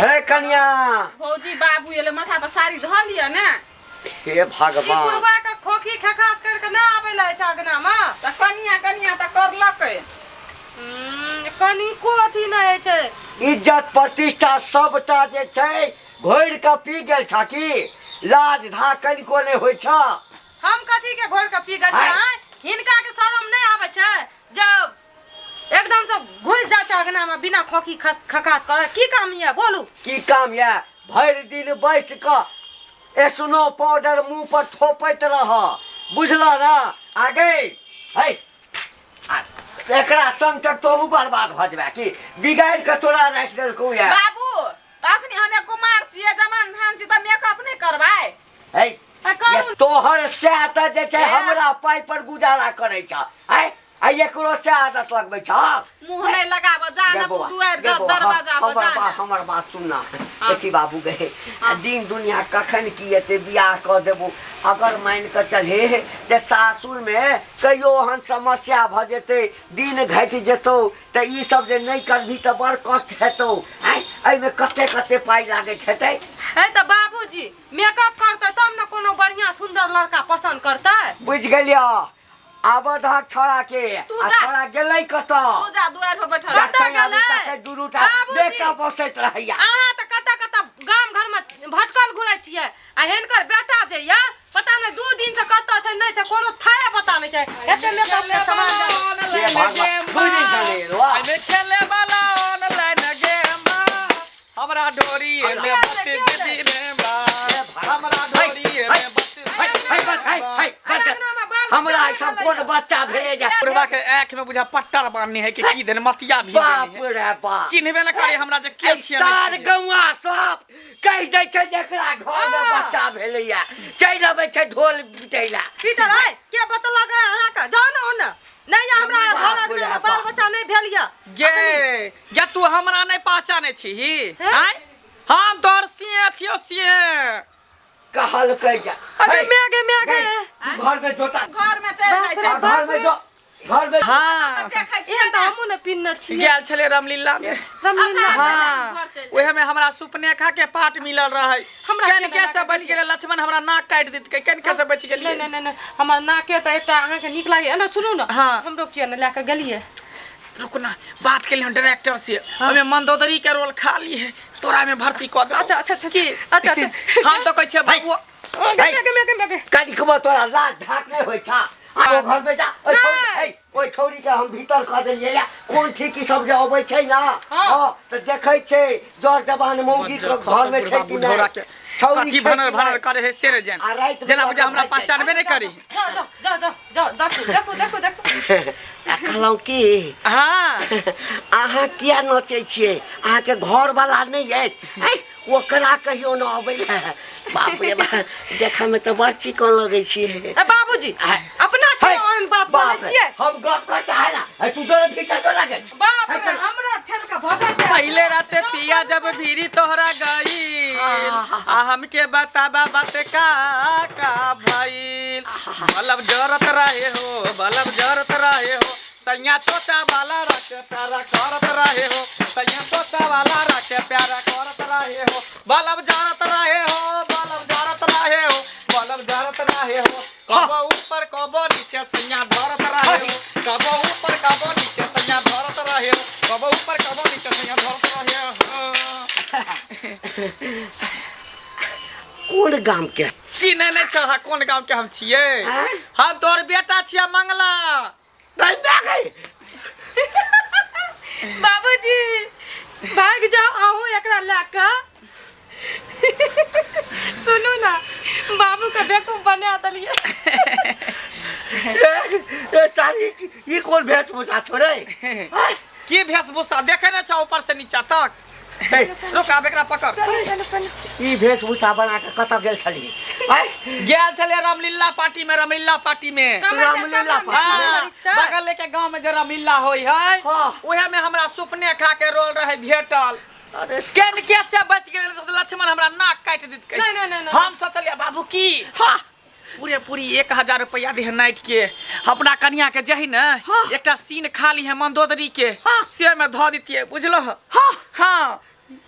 हे कनिया। भौजी, बाबू एलै, माथा पर साड़ी धऽ लिअ ने। हे ई भगवान। बुढ़वा के खोखी खखास कर के ना आबै ला छै अगना में। तऽ कनिया कनिया तऽ करलकै। कनिको अथी नहि होइ छै। इज्जत प्रतिष्ठा सबटा जे छै घोरि कऽ पी गेल छ की? लाज धा कनिको नहि होइ छ। हम कथी के घोरि के पी गेलियै? आँय? आँय, हिनका के शरम नहि आबै छै जब एकदम से घुसि जाइ छै अगना में बिना खोखी खखास करे? की काम यऽ बोलू? की काम यऽ? भरि दिन बैस कऽ एसनो पाउडर मुंह पर थोपैत रह, बुझल ना? आ गई है, एकरा संग तऽ तोहू बर्बाद भऽ जेबे की बिगाड़ि कऽ तोरा राखि देलकौ यऽ। बाबू, अखनी हमे कुमार छियै, जवान धान छी, तऽ मेकअप नहि करबै? है। आ करू। तोहर सएह तऽ जे छै ए। हमरा पाइ पर गुजारा करै छ, आँय? आ एकरो सएह आदत लगबै छ। मुँह नहि लगाबऽ जा गे ने। बौआ, दुआरि गे बौआ, दरवाजा पर हमर जा बात ने। हमर बात सुन ना। देखी बाबू गे, दिन दुनिया कखन की एते बियाह कऽ देबो। अगर मानि कऽ चलहे जे सासुरमे कहियो ओहन समस्या भऽ जेतै, दिन घटि जेतौ, तऽ ई सब जे नहि करबही तऽ बड़ कष्ट हेतौ। आँय, एहिमे कते कते पाइ लागैत हेतै? हे तऽ बाबूजी, मेकअप करतै तब ने कोनो बढ़िया सुंदर लड़का पसंद करतै। बुझि गेलियौ? आबऽ दहक छौड़ा के। तू आ जा। छौड़ा गेलै कतऽ? तू जा, दुआरि पर बैठल। कतऽ जखन आबी गेलै? तखन दुनू टा बाबूजी। मेकअप बसैत रहैया। अहाँ तऽ कतऽ कतऽ गाम घर में भटकल घुरै छियै, आ हिनकर बेटा जे यऽ पता नहि 2 दिन से कतऽ छै नहि छै, कोनो थाहे पता नहि छै। एते मेकअप के सामान दऽ- हे भगवान, 2 दिन से नहि एलौ। एहिमे खेले वाला ऑनलाइन गेम बा, हमरा डोरी में बत्ती जीबी रे बा, हमरा डोरी में बत्ती। है, है, बस, है, है, बस। अंगना में बाल हमरा बच्चा एहिठाम रहलै कोन यऽ। बच्चा भेलै जे बुढ़वा के आँख में बुझा पट्टर बान्हने है कि की देने मतिया भी बाप देने है। रे बाप, चिन्हबे न करे हमरा जे के एहि छियै नहि सार छियै। गौआ सब कहि दै छै जेकरा घर में बच्चा भेलैया चलि अबै छै ढोल पिटै ला। पीटर आइ के बतलक है अहाँके? जाउ ने ओने, नहि यऽ हमरा बाप घर रे अंगना में बाप। बाल बच्चा नहि भेल यऽ। गे गे, तू हमरा नहि पहचानै छीही? हैं? आँय, हम तोहर सिंह छियौ, सिंह। कहलकै जे अरे हे, मैं गे, मैं गे। हे, तू घर में जोता। घर में चलि जाइ छै। आ, घर में जो, घर में। हाँ। देखै छियै एहन तऽ ने। हमहूँ ने पिन्हने छियै। गेल छलै रामलीला में। रामलीला? हाँ। घर चलि जाइ। ओहे में हमरा सुपनेखा के पाठ मिलल रहे। हमरा केन केना के से बच गेलै, लक्ष्मण हमरा नाक काटि देतकै, केन के से बच गेलियै। नहि नहि नहि नहि, हमर नाके तऽ एकटा अहाँके नीक लागैए ने। सुनू ने। हाँ। हमरो किया ने लए कऽ गेलियै? रुक ना, बात के लिए डायरेक्टर से, ओमे मंदोदरी के रोल खाली है, तोरा में भर्ती कऽ देबौ। अच्छा अच्छा अच्छा। की? अच्छा अच्छा। हम तो कहै छियै बाबू। गे गे गे गे गे। कनिकबो तोरा लाज धाक नहि होइ छ? आ ओ घर में जा, ओहि छौड़ी, नहि। हे, ओहि छौड़ी के हम भीतर कऽ देलियै या। कोन ठीक ई सब जे अबै छै ना, हाँ। हाँ, तऽ देखै छै जर जवान मौगी के घर में छै कि बुढ़ौरा नहि, के छौड़ी कथी छै भनर कि भनर नहि। करे है से रे जान। आ राति में जेना बुझा हमरा भागि जाइ छै। पहचानबे नहि करी। जाउ जाउ जाउ जाउ जाउ, देखू देखू देखू देखू। आ कहलहुँ की, हाँ। अहाँ किया नचै छियै? अहाँके घरवाला नहि अछि? आँय, ओकरा कहियो न अबै लए। बाप रे बाप, देखऽ में तऽ बड़ चिकन लगै छियै। ए बाबूजी, अपना है, के ओहन बात बाप बोलै रे, छियै? हम गप करता है ना। है, तू जोरे भीतर तो लगे। बाप रे, हमरा ठेल के भगत है। पहले रात पिया जब भीरी तोहरा गई, आ हमके बताबा बात का का भइल। बलब जरत रहे हो, बलब जरत रहे हो, सैया चोचा वाला रखे प्यारा करत रहे हो, सैया चोचा वाला रखे प्यारा करत रहे हो, बलब जरत रहे हो, बलब जरत रहे हो, बलब जरत रहे हो, कबो ऊपर कबो नीचे सैया धरत रहे हो, कबो ऊपर कबो नीचे सैया धरत रहे हो, कबो ऊपर कबो नीचे सैया धरत रहे हो। कोन गाम के? चिन्है नहि छह कोन गाँव के हम छियै? आँय? हम तोहर बेटा छियै मंगला। तै माय गई। बाबूजी, भागि जाउ अहूँ एकरा लए कऽ। सुनू ने, बाबूके बेवकूफ बना देलियै। ए, ए सारी ई कोन वेशभूषा छौ रे? आँय? की वेशभूषा देखै नहि छह ऊपर से नीचा तक? हे, रुक, आब एकरा पकड़। चलू चलू चलू। ई वेशभूषा बना के कतऽ गेल छलही? आँय? गेल छलियै रामलीला पार्टी में, रामलीला पार्टी में। रामलीला पार्टी में? हाँ, बगल के गांव में जे रामलीला होई है, हाँ। उहे में हमरा सुपने खा के रोल रहे भेटल। अरे केन के से बच गेल, लक्ष्मण हमरा नाक काटि देतकै। नहीं, नहीं, नहीं, नहीं। हम सोचलियै बाबू की हाँ। पूरे पूरी 1000 रुपया दे नाइट के, अपना कनिया के जही ने हाँ। एकटा सीन खाली है मंदोदरी के, हाँ। से में धऽ दितियै, बुझलो? हाँ। हाँ।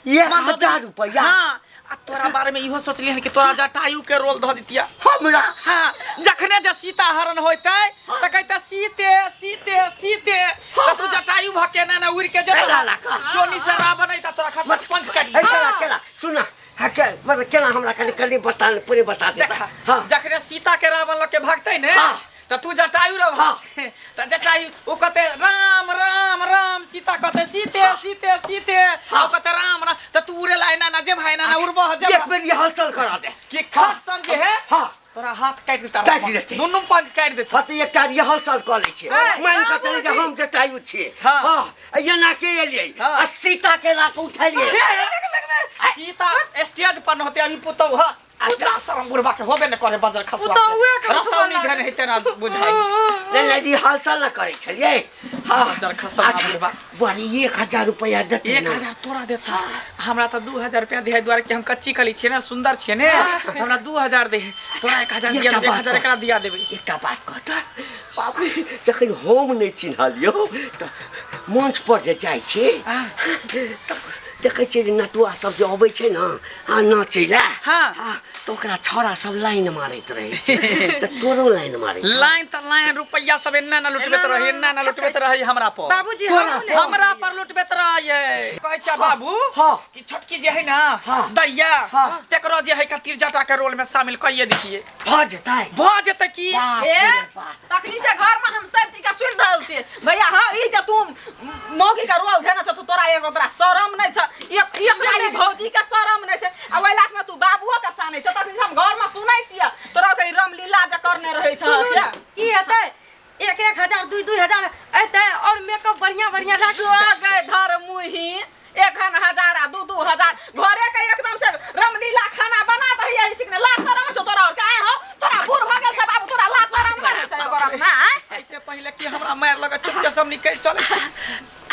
एक मन दऽ हजार देली। रुपैआ हाँ आ तोरा बारे में इहो सोचलिहन कि तोरा जटायु के रोल धऽ दितिया। हमरा? हाँ, जखने जे सीता हरण होइतै तऽ कहितै सीते सीते सीते, तऽ तू जटायु भऽ के एना एना उड़ि के जेतौ। एना एना कह। टोनी से रावण अइतै तोरा खट पंख काटि ए, केना केना सुना, हाँ, के मतलब केना हमरा कनि कनि बता, पूरे बता दे। देखा, हाँ, जखने सीता के रावण लऽ के भागतै ने, हाँ। तऽ तू जटायु रह, हाँ। तऽ जटायु ओ कहते राम राम राम, सीता कहते सीते सीते सीते, हाँ। ओ कहते राम राम, तऽ तू उड़े ला एना एना जे भाई एना एना उड़बह जे एक बेर ये हलचल करा दे कि खट सन जे है, हाँ, तोरा हाथ काटि देता, काटि देतै। दुनू पंख काटि देतै। हाँ, तऽ एकटा रिहर्सल कऽ लै छियै, ए, मानि कऽ चलू जे बाबूजी। हम जटायु छियै। हाँ। हाँ, एना के एलियै हाँ। आ सीता के ला कऽ उठेलियै। सीता स्टेज पर न होते अभी पुतौ ह अच्छा। उतना शरम बुढ़बा के होबे न करे बजर खसवा पुतौहुए के उठबऽ रतौनी लागल। धन हेते ना बुझाई। नहि नहि, रिहर्सल न करै छलियै। हाँ। बजर खसवा अच्छा, बुढ़बा। बुआरी 1000 रुपैआ देतै एक ने? हजार तोरा देता, हमरा तऽ 2000 रुपया दे दुआरे कि हम कच्ची कली छियै ने, सुन्दर छियै ने, हमरा 2000 दे, तोरा 1000 दिया एकटा देबै, एक बात हजार कह। एकरा दिया देबै। एकटा बात कहता बाबू, जखन हम नहि चिन्हलियौ तऽ मंच पर जे जाइ छी हाँ। तऽ देखै छियै जे नटुआ सब जे अबै छै ने आ नाचै लए, हाँ। हाँ, तऽ ओकरा छौड़ा सब लाइन मारैत रहै छै, तऽ तोरो लाइन मारै छै? लाइन तऽ लाइन, रुपैया सब एन्ना ना लुटबैत रहै, एन्ना ना लुटबैत रहै हमरा पर। बाबूजी, तोरा हमहूँ नहि हमरा पर लुटबैत रहै। कहै छै बाबू हाँ। कि छोटकी जे है ना, हाँ। दैया, हाँ। तेकरो जे है कतिर जटा के रोल में शामिल कइए दितियै। भऽ जेतै? भऽ जेतै की। बाप ए, रे बाप। तखनी से घर में हम सब चीज के सुनि रहल छियै भैया। हाँ, ई जे तू मौगी के रोल धेने छ, तू तोरा एगो तोरा शरम नहि छ, एक एक रानी भौजी के शरम नहि छै, आ ओहि लाख में तू बाबुओ के सानै छ। तखनी से हम घर में सुनै छियै तोरा के ई रामलीला जे करने रहै छ। सुनू से। ने, की हेतै, 1-1 हजार 2-2 हजार एतै और मेकअप बढ़िया बढ़िया लाग गए धर मुही, 1 हजार आ 2-2 हजार घरे के एकदम से रामलीला खाना बना दही। एही सिकने ला शरम छौ तोरा और के? आय हो, तोरा बूढ़ भऽ गेल छै बाबू, तोरा ला शरम नहि छै एगो रत्ना, आँय? ऐसे पहिले कि हमरा मार लगे, चुपके सब निकल चले।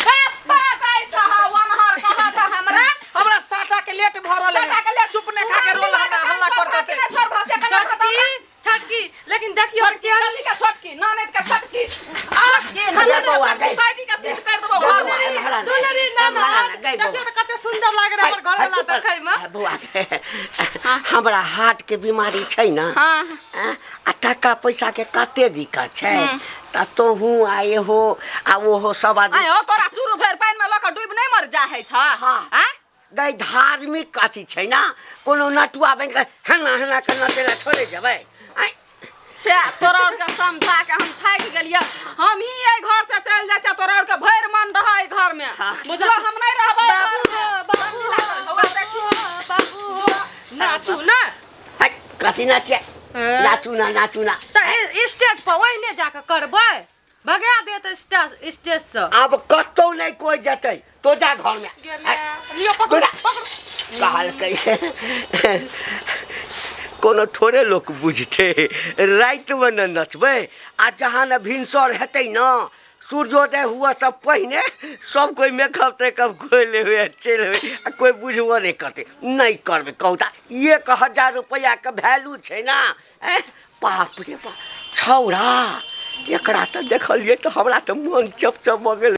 कत्ता जाइ छह ओनहर कहत हमरा? हमरा साटा के लेट भऽ रहल साटा के है। लेट। सुपने खा के रोल हमरा हल्ला कर देते। छोड़ भसे के ना खतम। छोटकी, छोटकी, लेकिन देखियो छोटकी केहन गली के छोटकी, ननद के छोटकी, छोटकी अरे ननद के बौआ, छोटकी, गई। साइडी के सीट कर देबो गई घर बौआ, में। एम्हर आ ना, दुलरी ना एम्हर आ ना, गई देखियो बौआ। तऽ कते सुंदर लाग रहा हमर घर वाला चुप कर। देखै में। आ, बौआ, हमरा हार्ट के बीमारी छै ने, हाँ। आ टाका पैसा के कते दिक्कत छै, तऽ तोहू आ एहो आ ओहो सब आदमी। आय हो, तोरा चूरू भरि पानि में लऽ के डूबि नहि मर जाइ छ? हाँ। आँय? गई, धार्मिक अथी छै ने, कोनो नटुआ बनि कऽ हेना हेना के नचै लए थोड़े जेबै, आँय? छे, तोरा और के समझा के हम थाकि गेलियै। हम ही एहि घर से चलि जाइ छियै, तोरा और के भरि मन रह एहि घर में। हाँ। बुझलो, हम नहि रहबै एहि बाबू घरमे। हो, बाबू हो, बाबू हो, बाबू हो, नाचू ना। हट, कथी नाचियै? हैं? नाचू ना, नाचू ना। तऽ स्टेज पर ओहिने जाके करबै, भगा देत स्टेज स्टेज से। आब कतौ नहि कोइ जेतै, तो जा घर में। लियो, पकड़ू। तोरा। पकड़ू। कहलकै कोनो थोड़े लोक बुझतै, रातिमे ने नचबै, आ जहाँ ने भिनसर हेतै ने, सूर्योदय हुआ सब पहिने सब कोइ मेकअप तेकअप कोइ लेबै चलि अयबै, आ कोइ बुझबो नहि करतै। नहि करबै कहू तऽ 1000 रुपैआके वैल्यू छै ने। एँ बाप रे बाप, छौड़ा एकरा तऽ देखलियै तऽ हमरा तऽ मन चप चप भऽ गेल।